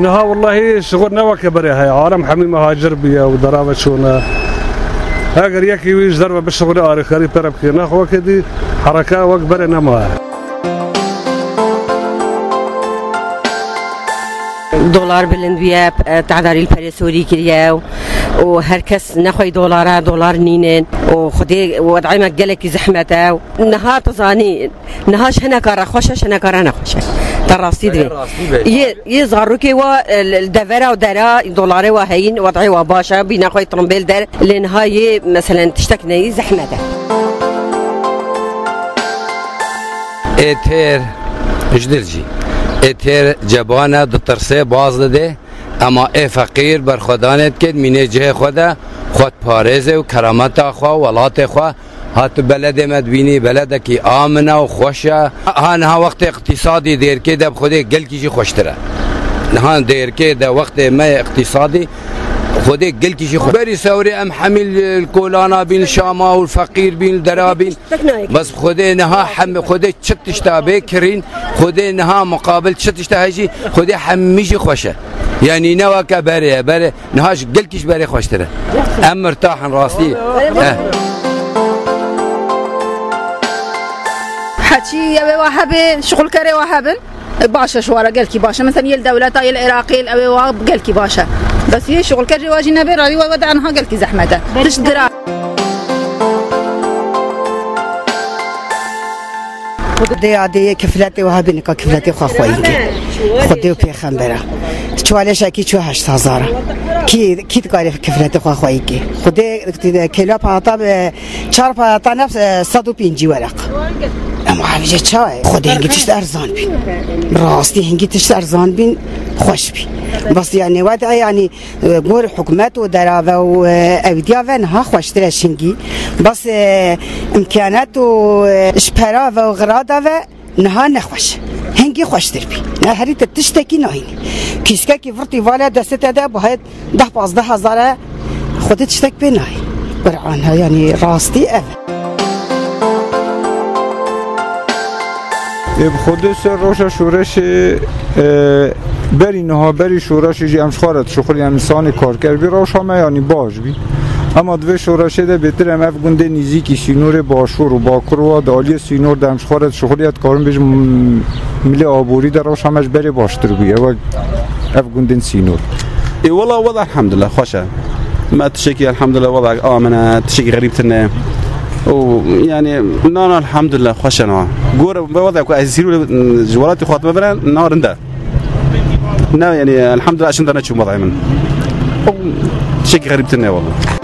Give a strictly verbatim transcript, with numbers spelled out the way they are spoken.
Niha wellahî şixul ne weke berê heye. Alem hemî mehacir bûye û derave çûne. Eger yekî wî ji derve bişixulê alîkarî pere bikê. Nexwe kedî hereke wek berê nemaye. Dolar bilind bûye, e, tedarî li perê sorî kiriye û, û her kes nexwey dolar e, dolar nînin û xwedê wed'ê me gelekî zehmet e. Niha tu zanî, niha ji hineka re xweş e, ji hineka re nexweş e. Te rastî divê. Rastî be. Yê, yê zarokê wa, e, li, li devera û dera, dolarê wa heyîn, wed'ê wa baş e, bîne xwe tirimbêl der. Lê niha yê, meselen, tiştek neyî zehmet e. Ê têr ji dil jî. Ê têr ceban e, ditirsê, baz dide. Ema ê feqîr berxwedanê dike, mînê cihê xwe de, xwe diparêze û kerameta xwe, welatê xwe. Ha tu beledê me dibînî, beledekî amin e û xweş e. Ha niha wextê iqtîsadî dêrkê de bi Xwedê gelkî jî xweştir e. Niha dêrkê de wextê me yê iqtîsadî Xwedê gelkî jî xweş. Berî sewrê em hemî li kolana bîn, li Şama û feqîr bîn, li dera bîn. Bes Xwedê niha hem, Xwedê çi tişta bê kirîn, Xwedê niha muqabil çi tişta hejî, Xwedê hemî jî xweş e. Yanî ne weke berê ye, berê niha ji gelkî ji berê xweştir e. Em mirtah in rastî. Eh. Heçî ew ê wa hebe, şixulkerê wa hebin. E, baş e ji wara gelkî baş e. Mesela yê li dewleta, yê li Iraqê, yê li ew ê wa gelkî baş e. Bes yê şixulker jê wa jî nebe, rawî we, we de enha gelkî zehmet e. Tişt dira. Xwedê ya dê kifletê we hebî nika kifletê xwe xweyî ke. Xwedê û pêxembera. Çuwalêşekî çû heşt hezar e. Kî, kî dikare kifletê xwe xweyî ke? Xwedê kêla pahata be. Çar payata nefs, e, sed û pêncî weraq. Ema hevce çawa ye? Xwedê hingî tişt erzan bîn. Rastî hingî tişt erzan bîn, xweş bî. Bas yani wede yani, e, gor hikûmet û derave û, e, ewdiya ve niha xweştir e ji hingî. Bas, e, imkanet û, e, ji pera ve û xirada ve Niha nexweş. Hingî xweştir bî. Ne herî te tiştekî nahînî. Kîskekî virtî vale destê te de bi hayê deh pazdeh hezar e, xwedê tiştek pê nayê. Qur'an he, yanî rastî ev e. Ê, bi xwedê ser roja şoreşê, e, berî niha, berî şoreşê jî em ji xwe re dişuxulî, em însanê karker bî, rewşa me yanî baş bî. Ema di vê şoreşê de bêtir em ev gundê nîzîkî sînorê başûr û bakur wa di aliyê sînor de em ji xwe re dişuxulî, ez dikarim bêjim, milê aborî de rewşa me ji berê baştir bûye wek ev gundên sînor. Ê wela, wela elhamdulillah xweş e. Me tiştekî elhamdulillah wela amin e, tiştekî xerîb tune. Û yani na na elhamdulillah xweş e na. Gor ve wela ku ez sîrû ji welatê xwe hatime vere na rind e. Ne yani elhamdulillah şim de neçûm wela min. Û tiştekî xerîb tune wela.